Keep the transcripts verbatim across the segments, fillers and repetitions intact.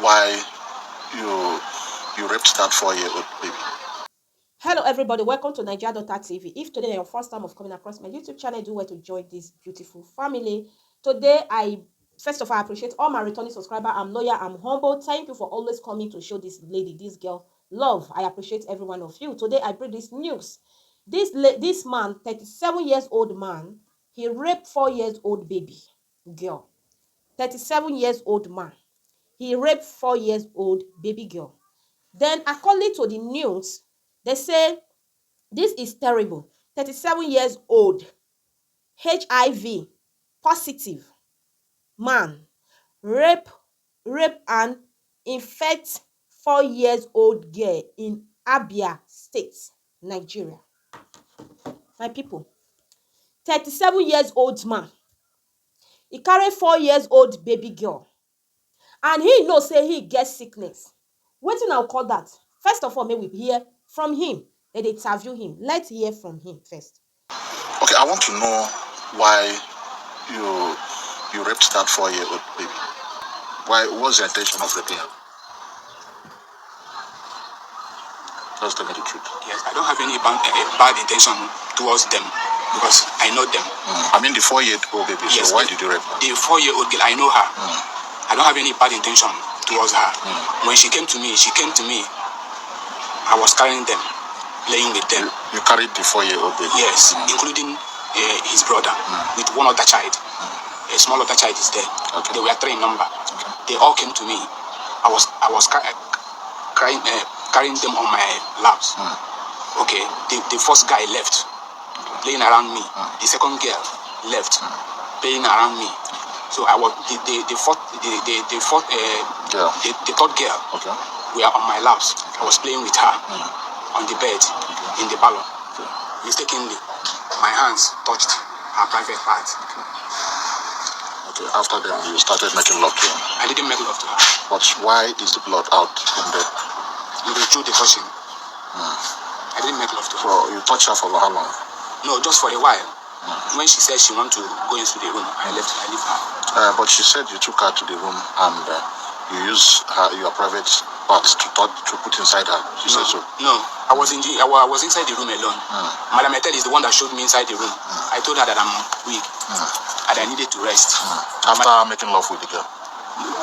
why you you raped that four-year-old baby. Hello, everybody. Welcome to Nigeria Daughter T V. If today na your first time of coming across my YouTube channel, do well to join this beautiful family. Today, I first of all appreciate all my returning subscriber. I'm loyal, I'm humble. Thank you for always coming to show this lady, this girl, love. I appreciate every one of you. Today, I bring this news. This la- this man, thirty-seven years old man, he raped four years old baby girl. thirty-seven years old man. He raped four years old baby girl. Then, according to the news, they say this is terrible. thirty-seven years old, H I V positive man rape rape and infect four years old girl in Abia State, Nigeria. My people, thirty-seven years old man, he carry four years old baby girl, and he know say he get sickness. Wetin I call that? First of all, may we hear from him. They dey interview him. Let's hear from him first. Okay, I want to know why you you raped that four-year-old baby. Why? What's the intention of raping her? Just tell me the truth. Yes, I don't have any bad, eh, bad intention towards them because I know them. Mm. I mean the four-year-old baby. Yes, so why did you rape her? The four-year-old girl, I know her. Mm. I don't have any bad intention towards her. Mm. When she came to me, she came to me. I was carrying them, playing with them. You, you carried the four-year-old baby. Yes, mm, including uh, his brother mm, with one other child. Mm. A small other child is there. Okay. They were three in number. Okay. They all came to me. I was I was crying, uh, carrying them on my laps. Mm. Okay, the, the first guy left, playing around me. Mm. The second girl left, mm, playing around me. So I was the the the fourth the the, the fourth uh, girl. The, the third girl. Okay. Were on my laps. I was playing with her mm, on the bed in the parlor. Okay. Mistakenly, my hands touched her private part. Okay, after them, you started making love to him. I didn't make love to her. But why is the blood out from there? You dey throw the question. Mm. I didn't make love to her. So you touched her for how long? No, just for a while. Mm. When she said she want to go into the room, I left. I leave her. Uh, but she said you took her to the room and uh, you use her your private parts to touch to put inside her. She no, said so. No, I was in the, I was inside the room alone. Mm. Madam Etel is the one that showed me inside the room. Mm. I told her that I'm weak mm, and I needed to rest. Mm. After making love with the girl.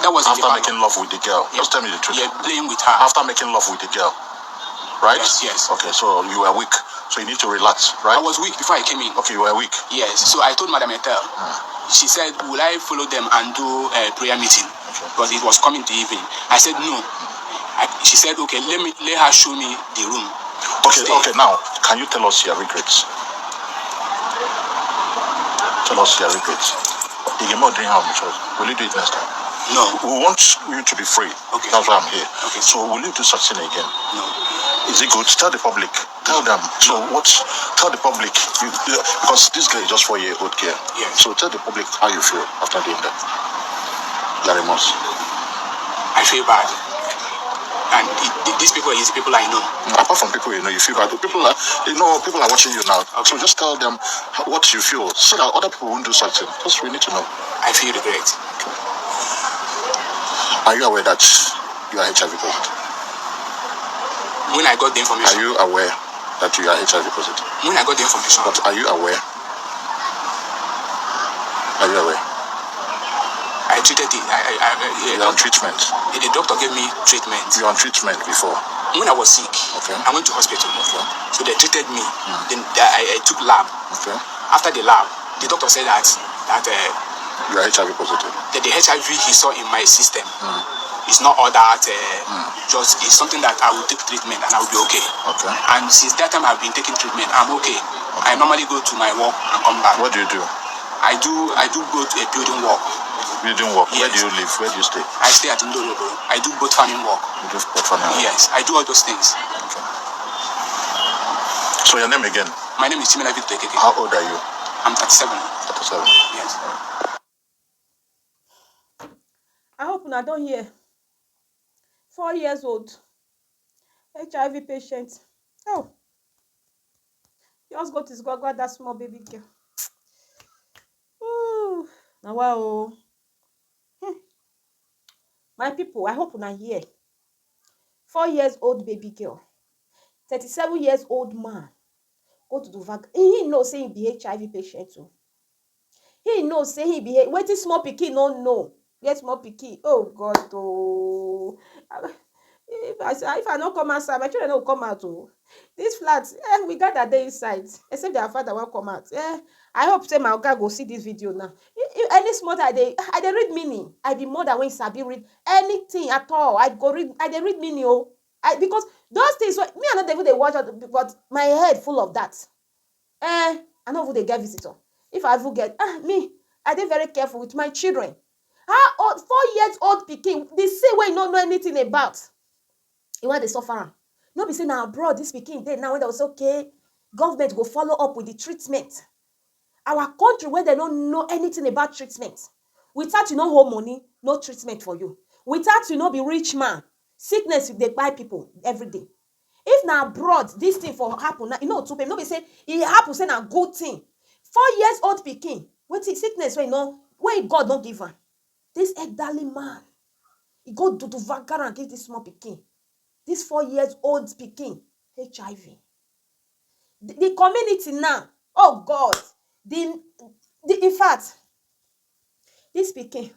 That was after making love with the girl. Yeah. Just tell me the truth. Yeah, playing with her. After making love with the girl. Right? Yes, yes. Okay, so you were weak. So you need to relax, right? I was weak before I came in. Okay, you were weak. Yes. So I told Madam Etel. Mm. She said, "Will I follow them and do a prayer meeting?" Okay. Because it was coming to evening. I said, "No." I, she said, "Okay, let me let her show me the room." Okay, okay. Now, can you tell us your regrets? Tell us your regrets. Will you do it next time? No. We want you to be free. Okay. That's why I'm here. Okay. So will you do such thing again? No. Is it good? Tell the public. Tell them. So what? Tell the public. You, because this girl is just four year old girl. Yes. So tell the public how you feel after doing that. Very much. I feel bad. And these people are these people I know. Apart from people you know, you feel bad. People are, you know, people are watching you now. Okay. So just tell them what you feel so that other people won't do something. Just we need to know. I feel regret. Are you aware that you are H I V positive? When I got the information. Are you aware that you are H I V positive? When I got the information. But are you aware? Are you aware? I treated it. I, I, I, You're on treatment. The doctor gave me treatment. You're on treatment before. When I was sick, okay. I went to hospital. Okay. So they treated me. Mm. Then I, I took lab. Okay. After the lab, the doctor said that that uh, you are H I V positive. That the H I V he saw in my system mm. is not all that. Uh, mm. Just it's something that I will take treatment and I will be okay. Okay. And since that time I've been taking treatment. I'm okay. okay. I normally go to my work and come back. What do you do? I do I do go to a building work. Building work. Yes. Where do you live? Where do you stay? I stay at Ndorobo. I do both farming work. You do both farming work. Yes, I do all those things. Okay. So your name again? My name is Chimela Victor Ekeke. How old are you? I'm thirty-seven. Thirty-seven. Yes. I hope una don hear. Four years old, H I V patient. Oh, just go to school, go that small baby girl. Ooh, now wow. Hmm. My people, I hope una hear. Four years old baby girl, thirty-seven years old man go to do vac. He know say he be H I V patient o. He know say he be H-, wetin small pikin no know. Get small pikin. Oh God oh. If I say, if I no come outside, my children no come out o. This flat, eh, we gather dey inside. Except their father wan come out. Eh, I hope say my oga go see this video now. If, if any small thing, I dey, I dey read meaning. I be mother wey sabi read anything at all. I go read, I dey read meaning o. I, because those things wey me, I no dey even dey watch all the, but my head full of that. Eh, I no even dey get visitor. If I even get, ah, me, I dey very careful with my children. How old, four years old pikin, the same wey you no know anything about. You want to suffer am. No be say na abroad this pikin dey now when they say, okay, government go follow up with the treatment. Our country where they don't know anything about treatment. Without you no hold money, no treatment for you. Without you no be rich man, sickness dey kpai people every day. If na abroad this thing for happen, na, you know, to pay, no be say e happen, say na good thing. Four years old pikin, wetin sickness wey no, wey God no give am. This elderly man, he go do, do vagara and give this small pikin, this four years old pikin, H I V. The, the community now, oh God, the, the, in fact, this pikin,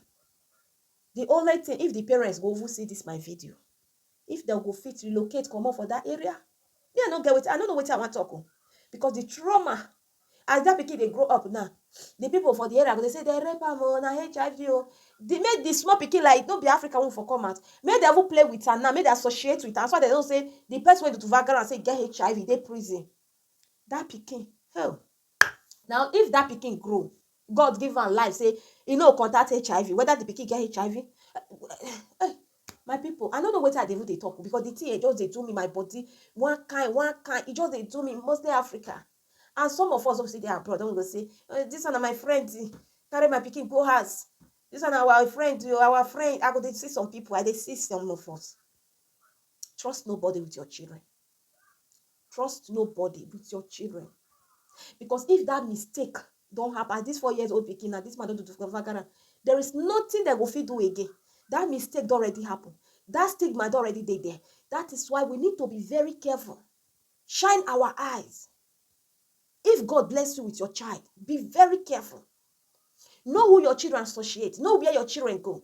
the only thing, if the parents go even see this my video, if they go fit relocate comot for that area, me, I no get wetin, I no know wetin I wan talk o, because the trauma, as that pikin dey grow up now, the people for the area go dey say they rape am o, na H I V o. The, make the small pikin, like, no be Africa one for come out. Make they even play with am now, make they associate with am, so they know say the person wey do vagara say e get H I V dey prison. That pikin, hell. Now, if that pikin grow, God give am life, say e no contact H I V, whether the pikin get H I V, eh, my people, I no know wetin I dey even dey talk, because the thing, e just dey do me, my body, one kind, one kind, e just dey do me, mostly Africa. And some of us wey still dey abroad, dem go say, eh, this one na my friend, eh, carry my pikin go house. This one na our friend, eh, our friend. I go dey see some people, I dey see some of us. Trust nobody with your children. Trust nobody with your children. Because if that mistake don happen, as this four years old pikin now, this man don do to vagara, there is nothing they go fit do again. That mistake don already happen. That stigma don already dey there. That is why we need to be very careful. Shine our eyes. If God bless you with your child, be very careful. Know who your children associate. Know where your children go.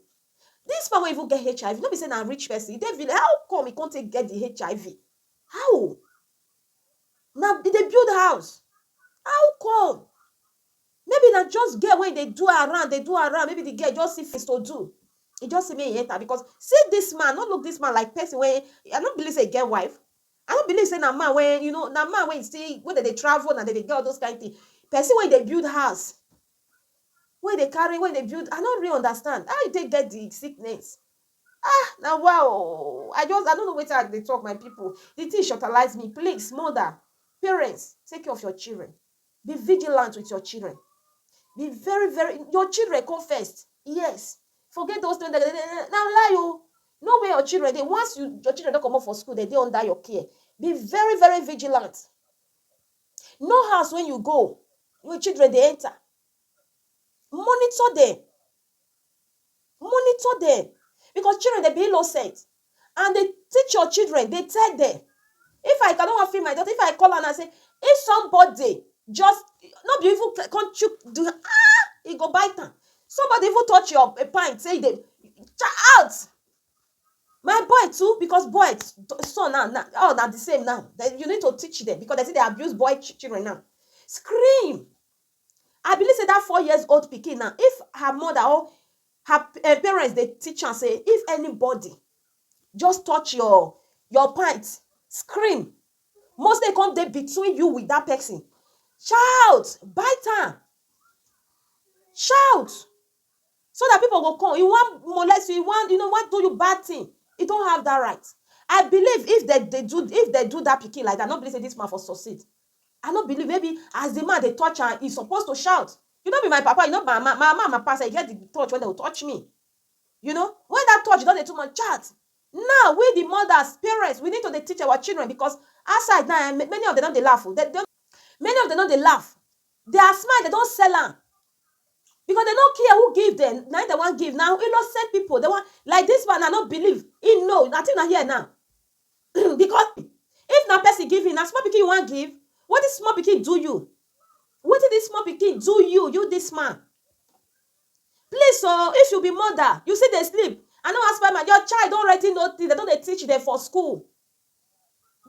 This man wey even get H I V, no be say na rich person. E dey village. How come he come take get the H I V? How? Now e dey build house. How come? Maybe na just girl wey dey do around, dey do around. Maybe the girl just see things to do. E just see me enter, because see this man, no look this man like person wey, I no believe say e get wife. I no believe say na man wey, you know, na man wey still, wey dey, dey travel, na dey, dey get all those kind thing. Person wey dey build house, wey dey carry, wey dey build, I no really understand how e take get the sickness. Ah, na wow. I just, I no know wetin I dey talk, my people. The thing shortalize me. Please, mother, parents, take care of your children. Be vigilant with your children. Be very, very, your children come first. Yes. Forget those things. Na lie o. Know where your children dey. Once you, your children don comot for school, they dey under your care. Be very, very vigilant. Know house when you go, your children dey enter. Monitor them. Monitor them. Because children dey be innocent. And dey teach your children, dey tell them. If I cannot wan feel my daughter, if I call her and I say, if somebody just, no be even cl-, come chook the, ah, e go bite am. Somebody even touch your, eh, pint, say e dey, out. My boy too, because boy t-, son now, now, all na the same now. Then you need to teach them, because they say they abuse boy ch-, children now. Scream. I believe say that four years old pikin now, if her mother or her p-, eh, parents dey teach am say if anybody just touch your, your pint, scream. Mostly e come dey between you with that person. Shout, bite am. Shout. So that people go come. E wan molest you, e wan, you know, wan do you bad thing. E don have that right. I believe if they, they do, if they do that pikin like that, I no believe say this man for succeed. I no believe, maybe as the man dey touch am, e suppose to shout. You no be my papa, you no be my ma-, my mama, papa say get the touch when they will touch me. You know, when that touch don dey too much, chat. Now, we the mothers, parents, we need to dey teach our children, because outside now, eh, ma-, many of them don dey laugh o. They, they, many of them don dey laugh. Their smile, they don sell am. Because dem no care who give dem, na im dem wan give. Na innocent people dem wan, like this man, I no believe. He know, I think na here now. Because if na person give him, na small pikin you wan give? Wetin small pikin do you? Wetin this small pikin do you, you this man? Please o, if you be mother, you still dey sleep, I no wan spoil my, your child don already know things, dem don dey teach dem for school.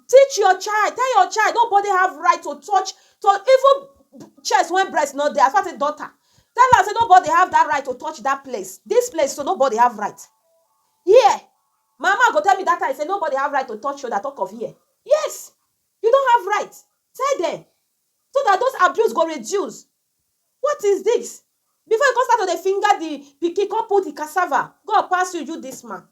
Teach your child, tell your child, nobody have right to touch, to even chest when breast no dey. As far as daughter, tell am say nobody have that right to touch that place. This place, so nobody have right. Here, mama go tell me that time say nobody have right to touch shoulder, talk of here. Yes, you don have right. Tell them, so that those abuse go reduce. What is this? Before you come start to dey finger the pikin, come pull the cassava. God pass you, you this man.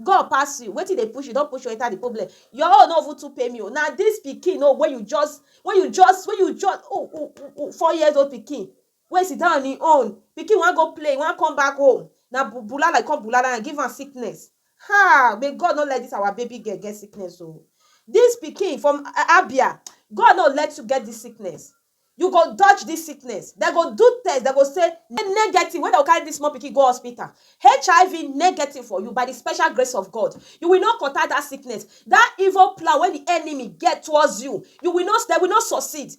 God pass you. Wetin dey push you, don push you enter the problem. Your own no even too pay me o. Na this pikin o, when you just, when you just, when you just, oh, oh, oh, oh, four years old pikin, wey sit down on him own. Pikin wan go play, wan come back home. Na bu-, bulala, come bulala and give am sickness. Ha! May God no let this our baby girl get sickness o. This pikin from A-, Abia, God no let you get this sickness. You go dodge this sickness. Dem go do test, dem go say ne-, negative. When dem go carry this small pikin go hospital, H I V negative for you by the special grace of God. You will not contact that sickness. That evil plan wey the enemy get towards you, you will not, they will not succeed.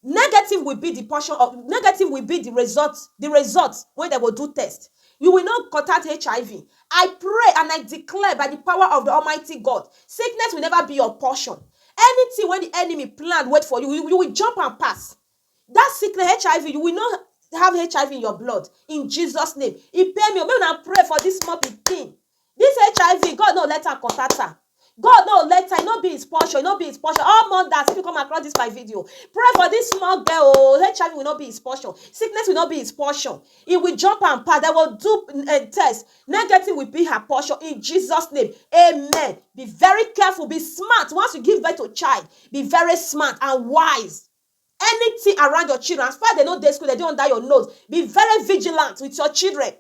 Negative will be the portion of, negative will be the result, the result when dem go do test. You will not contact H I V. I pray and I declare by the power of the Almighty God, sickness will never be your portion. Anything wey the enemy plan wait for you, you, you will jump and pass. That sickness, H I V, you will not have H I V in your blood. In Jesus' name. E pain me. Make una pray for this small pikin. This H I V, God no let am contact her. God no let her, no be his portion, no be his portion. All mothers, if you come across this my video, pray for this small girl. Oh, H I V will not be his portion. Sickness will not be his portion. He will jump and pass. They will do a test. Negative will be her portion in Jesus' name. Amen. Be very careful. Be smart. Once you give birth to a child, be very smart and wise. Anything around your children, as far as they no dey school, they dey under your nose. Be very vigilant with your children.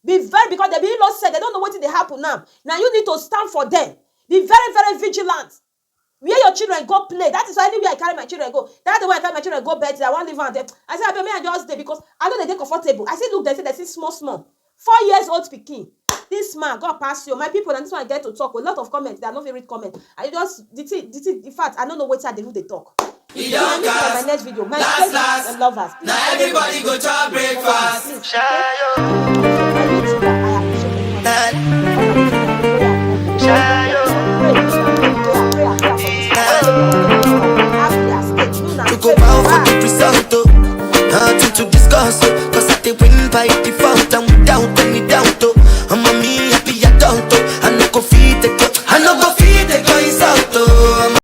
Be very, because they be innocent, they don't know wetin dey happen now. Now you need to stand for them. Be very, very vigilant. Where your children go play, that is why anywhere I carry my children go. That the way I carry my children go bed, I wan leave am there. I say, "Abeg, make I just dey," because I no dey dey comfortable. I see look, they say they see small, small. Four years old pikin. This man, God pass you. My people, and this one I get to talk. A lot of comments, they no fit read comments. I just, the thing, the thing, in fact, I don't know wetin I dey even dey talk. E don This is my cast. Next video. My Last, favorite last. Lovers. Now everybody go chop breakfast. Please, thank you.